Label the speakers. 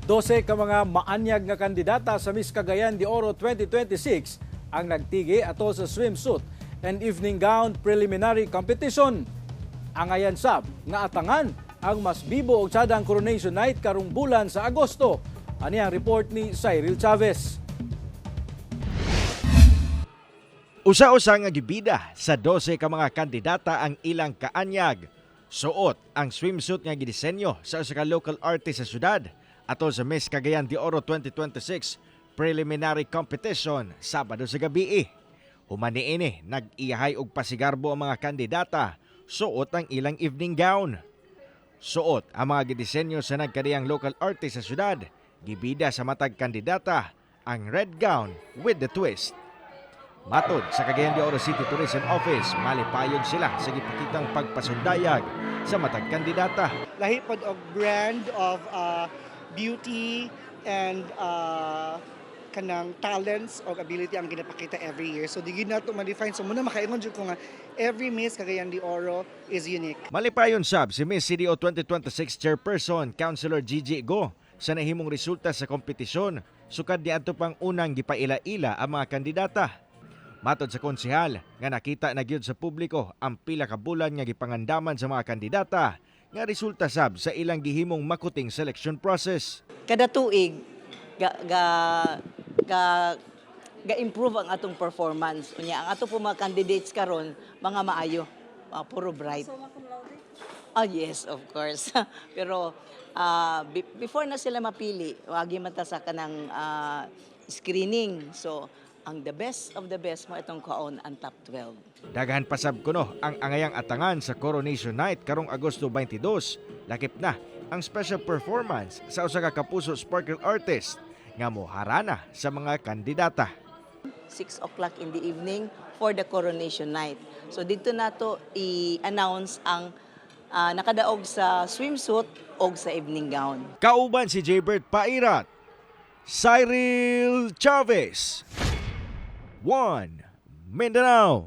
Speaker 1: 12 ka mga maanyag nga kandidata sa Miss Cagayan de Oro 2026 ang nagtigi ato sa swimsuit and evening gown preliminary competition. Angayan sab nga atangan ang mas bibo og tsadang coronation night karong bulan sa Agosto. Ani ang report ni Cyril Chavez.
Speaker 2: Usa-usa nga gibida sa 12 ka mga kandidata ang ilang kaanyag. Suot ang swimsuit nga gidisenyo sa usa ka local artist sa syudad atol sa Miss Cagayan de Oro 2026 preliminary competition Sabado sa gabi. Human niini, nag-iyahay og pasigarbo ang mga kandidata, suot ang ilang evening gown. Suot ang mga gidisenyo sa nagkadiyang local artist sa syudad. Gibida sa matag kandidata ang red gown with the twist. Matod sa Cagayan de Oro City Tourism Office, malipayon sila sa gipakitang pagpasundayag sa matag kandidata.
Speaker 3: Lahi pod og brand of beauty and kanang talents o ability ang ginapakita every year. So di gyud nato ma-define. So muna makaingon jud ko nga every Miss Cagayan de Oro is unique.
Speaker 2: Malipayon sab si Miss CDO 2026 Chairperson, Councilor Gigi Go, sa nahimong resulta sa kompetisyon sukad niadto pang unang gipaila-ila ang mga kandidata. Matod sa konsehal nga nakita na gyud sa publiko ang pila ka bulan nga gipangandaman sa mga kandidata nga resulta sab sa ilang gihimong makuting selection process.
Speaker 4: Kada tuig ga ga improve ang atong performance. Unya ang ato po mga candidates karon mga maayo, mga puro bright. Oh yes, of course. Pero before na sila mapili, wagi man ta sa kanang screening. So ang the best of the best mo itong kaon ang top 12.
Speaker 2: Daghan pasab kuno ang angayang atangan sa Coronation Night karong Agosto 22. Lakip na ang special performance sa usa ka kapuso sparkle artist nga moharana sa mga kandidata.
Speaker 4: 6 o'clock in the evening for the coronation night. So dito nato i-announce ang nakadaog sa swimsuit o sa evening gown.
Speaker 2: Kauban si Jaybert Pairat, Cyril Chavez, 1 Mindanao.